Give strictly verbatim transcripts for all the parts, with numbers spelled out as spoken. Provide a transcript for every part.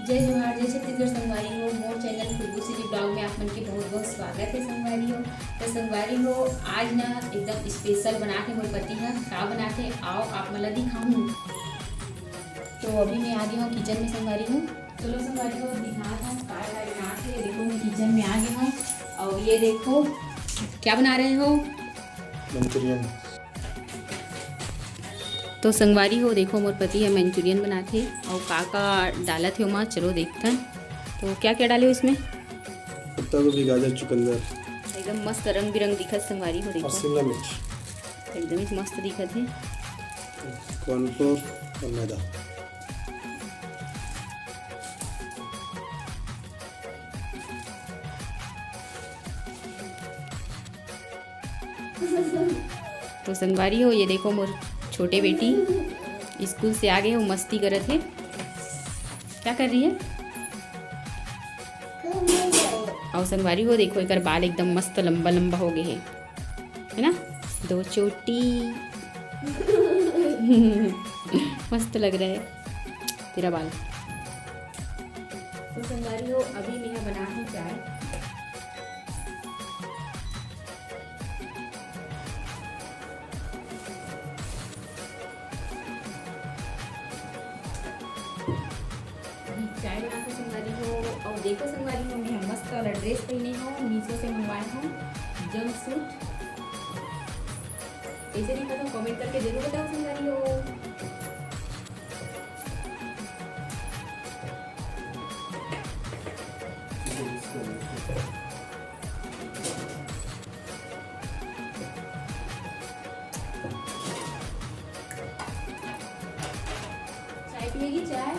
जय जोहार, जय छत्तीसगढ़ संगवारी हो। मोर चैनल खुशबू सीजी ब्लॉग में आप मन के बहुत बहुत स्वागत है संगवारी हो। तो संगवारी हो, आज ना एकदम स्पेशल बना के मोर पति ह का बना के, आओ आप मन ला दिखाऊं। तो अभी मैं आ गई हूँ किचन में संगवारी हो। चलो संगवारी हो, दिखात हूँ का का बना के। देखो मैं किचन में आ गई हूँ। और ये देखो क्या बना रहे हो? मंचूरियन। तो संगवारी हो, देखो मोर पति ह मंचूरियन बनाथे। अउ का का डालत हे ओमा, चलो देखथन। तो क्या क्या डाले हो इसमें? पत्ता गोभी, गाजर, चुकंदर। एकदम मस्त रंग बिरंग दिखत संगवारी हो, देखो। और शिमला मिर्च। एकदम ही मस्त दिखत हे। कॉर्नफ्लोर और मैदा। तो संगवारी हो, ये देखो मोर छोटे बेटी स्कूल से आ गए हो, मस्ती करत है। क्या कर रही है? और संगवारी हो, देखो एकर बाल एकदम मस्त लंबा लंबा हो गए है, है ना? दो चोटी। मस्त लग रहा है तेरा बाल। तो संगवारी हो, अभी मैं बना हूँ चाय। अभी चाय बना के संगवारी हो, और देखो संगवारी हो, मैं मस्त वाला ड्रेस पहने हो, मीशो से मंगवाए हो, जंप सूट। कैसे दिखा था, कमेंट करके जरूर बताओ संगवारी हो। चाय पिएगी, चाय?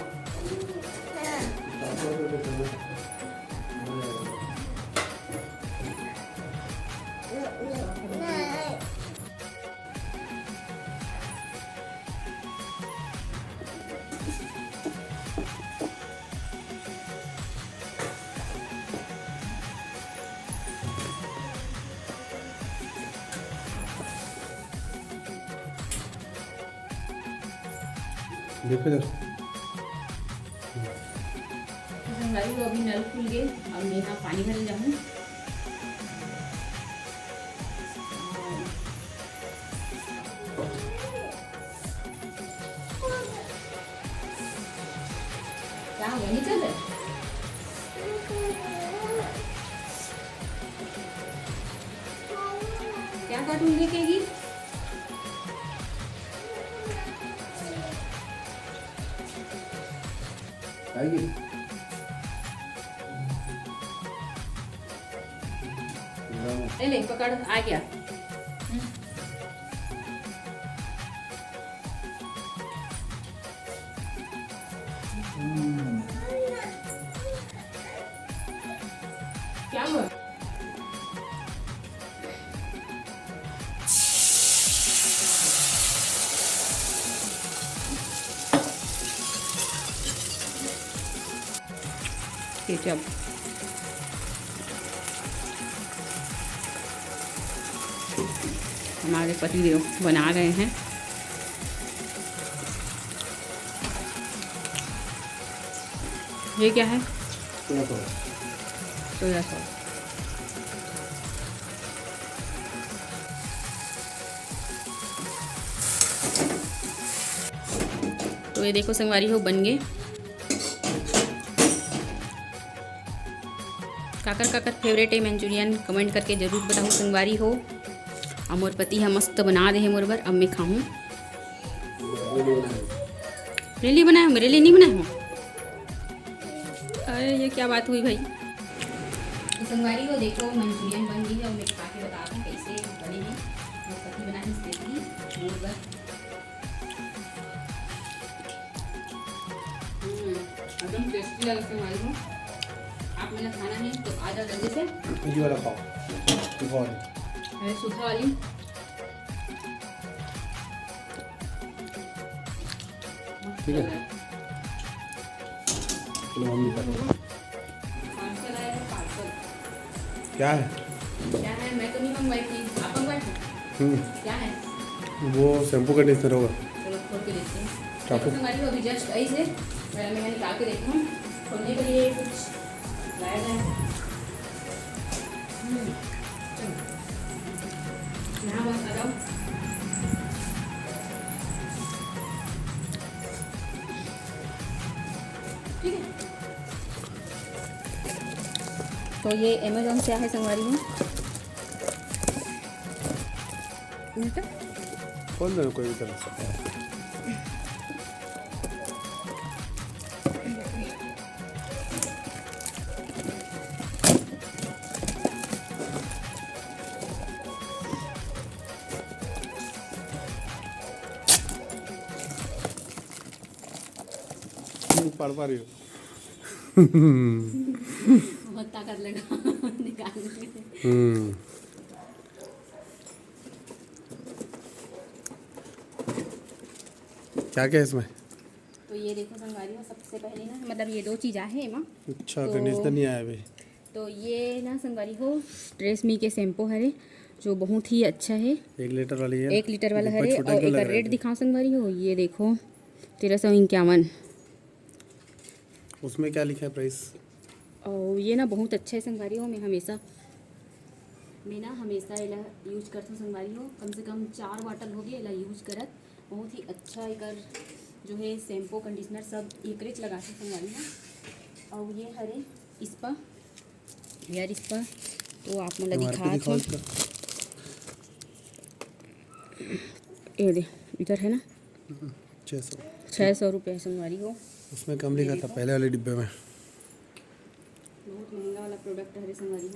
देखो इधर। तो संगवारी हो, अभी नल खुल गए, अब मैं यहाँ पानी भरे जाऊँ। क्या हो गया? नहीं चल रहा? क्या कार्टून देखेगी? आएगी। ले, ले, पकड़, आ गया। हम्म। क्या हुआ? केचप। हमारे पति देव बना रहे हैं। ये क्या है? Soya sauce. Soya sauce. तो ये देखो संगवारी हो, बन गए। काकर काकर फेवरेट है मंचूरियन, कमेंट करके जरूर बताओ संगवारी हो। अउ मोर पति ह मस्त बना दे हे मोर बर, अब मैं खाहूँ। मेरे लिए बनाए हो, मेरे लिए नहीं बनाए हो। अरे ये क्या बात हुई भाई। तो संगवारी हो, देखो मंचूरियन बन गई है, अब मैं खा के बताता हूँ कैसे बने हैं। मोर पति बनाए हे specially मोर बर। हम्म, एकदम टेस्टी लगे संगवारी हो। आप मन ला खाना है तो आ जाओ जल्दी से। ये वाला खाओ, ये खाओ। अरे सूखा वाली। ठीक है। चलो, हम भी खाते हैं। पार्सल आया है, पार्सल। क्या है? क्या है? मैं तो नहीं मंगवाई थी, आप मंगवाए थे? हम्म। क्या है? वो शैम्पू कंडीशनर होगा। चलो, खोल के देखते हैं। चाकू। देखो, संगवारी हो, अभी just आई से, मैं, मैं निकाल के देखती हूँ। खोलने के लिए कुछ लाया जाए। हम्म, चलो। यहाँ बस आ जाओ। ठीक है। तो ये Amazon से आए हे संगवारी हो। उल्टा? खोल दो कोई भी तरह से। नहीं पाड़ पा रही हो। बहुत ताकत लगा निकालने में। हम्म। क्या क्या है इसमें? तो ये देखो संगवारी हो, सबसे पहले ना, मतलब, ये दो चीज आहे एमा। अच्छा, तो कंडीशनर नहीं आया अभी। तो ये ना संगवारी हो, ट्रेसमी के शैम्पू हरे, जो बहुत ही अच्छा है। एक लीटर वाली है। एक लीटर वाला डिब्बा हरे। छोटा और क्यों एक लग रहा है रेट अभी? दिखाओ संगवारी हो, ये देखो, तेरह सौ इक्यावन। उसमें क्या लिखा है प्राइस? और ये ना बहुत अच्छा है संगवारी हो, मैं हमेशा, मैं ना हमेशा एला यूज करथों संगवारी हो, कम से कम चार बॉटल हो गए एला यूज करत। बहुत ही अच्छा एकर जो है शैम्पू, कंडीशनर सब एकरेच लगाथे संगवारी हो। और ये हरे स्पा, हेयर स्पा, तो आप मन ला MRP दिखात दिखाओ हूँ। इसका। ये दे, इधर है ना, छः सौ। छः सौ रुपये संगवारी हो। उसमें कम ये लिखा था देखो। पहले वाले डिब्बे में। बहुत महंगा वाला प्रोडक्ट हरे संगवारी हो,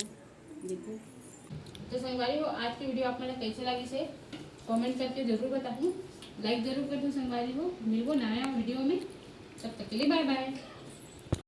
देखो। तो संगवारी हो, आज की वीडियो आप मन ला कैसे लगिस हे, कमेंट करके जरूर बताहू, लाइक जरूर कर दो संगवारी हो। मिलबो नया वीडियो में, तब तक के लिए बाय बाय।